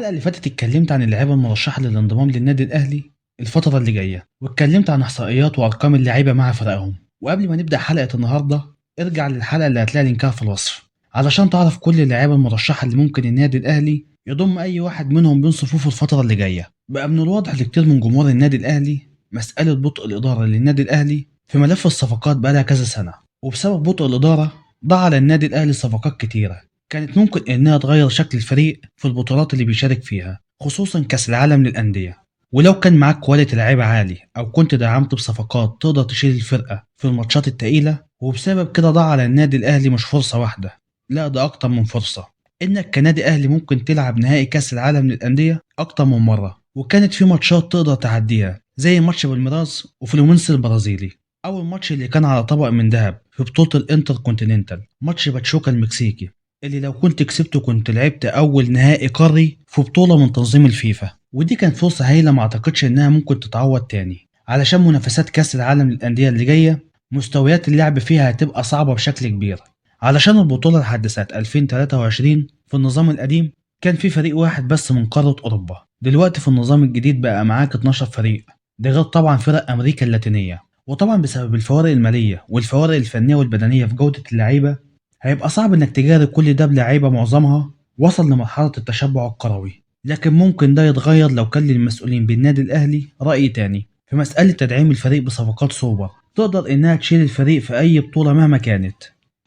الحلقة اللي فاتت اتكلمت عن اللعيبة المرشحة للانضمام للنادي الأهلي الفترة اللي جاية، واتكلمت عن إحصائيات وأرقام اللعيبة مع فرقهم. وقبل ما نبدأ حلقة النهاردة ارجع للحلقة اللي هتلاقي لينكها في الوصف علشان تعرف كل اللعيبة المرشحة اللي ممكن النادي الأهلي يضم أي واحد منهم بين صفوفه الفترة اللي جاية. بقى من الواضح لكتير من جمهور النادي الأهلي مسألة بطء الإدارة للنادي الأهلي في ملف الصفقات بقالها كذا سنة، وبسبب بطء الإدارة ضاع على النادي الأهلي صفقات كتيرة كانت ممكن إنها تغير شكل الفريق في البطولات اللي بيشارك فيها، خصوصا كأس العالم للأندية. ولو كان معاك quality لعيبة عالي أو كنت دعمت بصفقات تقدر تشيل الفرقة في الماتشات التقيلة، وبسبب كده ضاع على النادي الأهلي مش فرصة واحدة، لا ده أكتر من فرصة، إنك كنادي أهلي ممكن تلعب نهائي كأس العالم للأندية أكتر من مرة، وكانت في ماتشات تقدر تعديها زي ماتش بالميراس وفلومينس البرازيلي، أو الماتش اللي كان على طبق من ذهب في بطولة الانتر كونتيننتال ماتش باتشوكا المكسيكي، اللي لو كنت كسبته كنت لعبت أول نهائي قاري في بطولة من تنظيم الفيفا. ودي كانت فرصة هايلة ما أعتقدش إنها ممكن تتعوض تاني، علشان منافسات كأس العالم للأندية اللي جاية مستويات اللعب فيها هتبقى صعبة بشكل كبير، علشان البطولة لحد سنة 2023 في النظام القديم كان في فريق واحد بس من قارة أوروبا، دلوقتي في النظام الجديد بقى معاك 12 فريق، ده غير طبعا فرق أمريكا اللاتينية. وطبعا بسبب الفوارق المالية والفوارق الفنية والبدنية في جودة اللعيبة هيبقى صعب انك تجاري كل ده بلعيبة معظمها وصل لمرحلة التشبع الكروي، لكن ممكن ده يتغير لو كان للمسؤولين بالنادي الأهلي رأي تاني في مسألة تدعيم الفريق بصفقات سوبر تقدر انها تشيل الفريق في اي بطولة مهما كانت.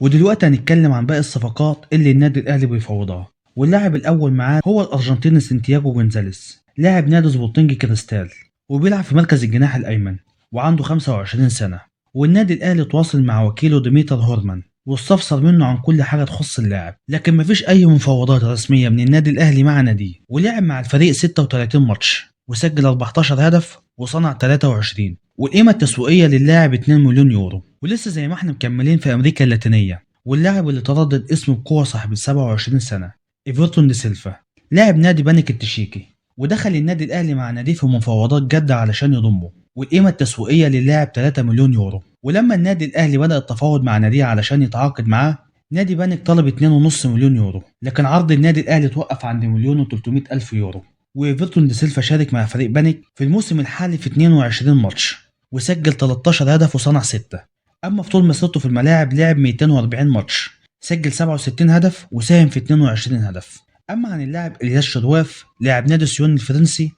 ودلوقتي هنتكلم عن باقي الصفقات اللي النادي الأهلي بيفوضها، واللاعب الأول معاه هو الأرجنتيني سانتياغو جونزاليس، لاعب نادي سبورتنج كريستال وبيلعب في مركز الجناح الأيمن وعنده 25 سنة. والنادي الأهلي تواصل مع وكيله ديميتر هورمان واستفسر منه عن كل حاجة تخص اللاعب، لكن مفيش أي مفاوضات رسمية من النادي الأهلي مع ناديه. ولعب مع الفريق 36 ماتش وسجل 14 هدف وصنع 23، والقيمة التسويقية للاعب 2 مليون يورو. ولسه زي ما احنا مكملين في أمريكا اللاتينية، واللاعب اللي تردد اسمه بقوة صاحب 27 سنة إيفرتون دي سيلفا، لاعب نادي بانيك التشيكي، ودخل النادي الأهلي مع ناديه في مفاوضات جادة علشان يضمه، والقيمة التسويقية للاعب 3 مليون يورو. ولما النادي الأهلي بدأ التفاوض مع ناديه علشان يتعاقد معاه، نادي بانيك طلب 2.5 مليون يورو، لكن عرض النادي الأهلي توقف عند 1,300,000 يورو. وإيفرتون دي سيلفا شارك مع فريق بانيك في الموسم الحالي في 22 ماتش وسجل 13 هدف وصنع 6. أما في طول مسيرته في الملاعب لعب 240 ماتش، سجل 67 هدف وساهم في 22 هدف. أما عن اللاعب إلياس شرواف لاعب نادي سيون الفرنسي،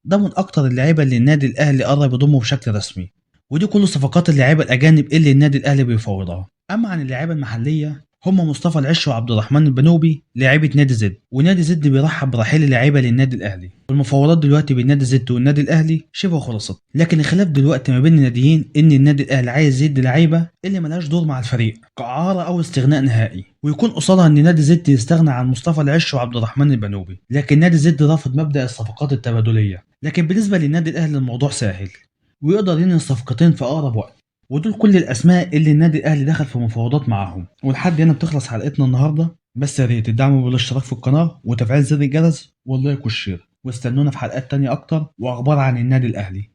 ده من أكتر اللعيبة اللي النادي الأهلي قرب يضمه بشكل رسمي، ودي كل صفقات اللعيبة الأجانب اللي النادي الأهلي بيفاوضها. أما عن اللعيبة المحلية هم مصطفى العش وعبد الرحمن البنوبي لاعيبة نادي زد، ونادي زد بيرحب برحيل اللعيبة للنادي الأهلي، والمفاوضات دلوقتي بين نادي زد والنادي الأهلي شبه خلصت، لكن الخلاف دلوقتي ما بين الناديين إن النادي الأهلي عايز يدي لعيبة اللي ملهاش دور مع الفريق كإعارة أو استغناء نهائي، ويكون قصادها إن نادي زد يستغنى عن مصطفى العش وعبد الرحمن البنوبي، لكن نادي زد رافض مبدأ الصفقات التبادلية. لكن بالنسبة للنادي الأهلي الموضوع سهل ويقدر ينهي الصفقتين في أقرب وقت، ودول كل الأسماء اللي النادي الأهلي دخل في مفاوضات معاهم. ولحد هنا بتخلص حلقتنا النهارده، بس يا ريت الدعم بالاشتراك في القناة وتفعيل زر الجرس وال like وال share، واستنونا في حلقات تانية أكتر وأخبار عن النادي الأهلي.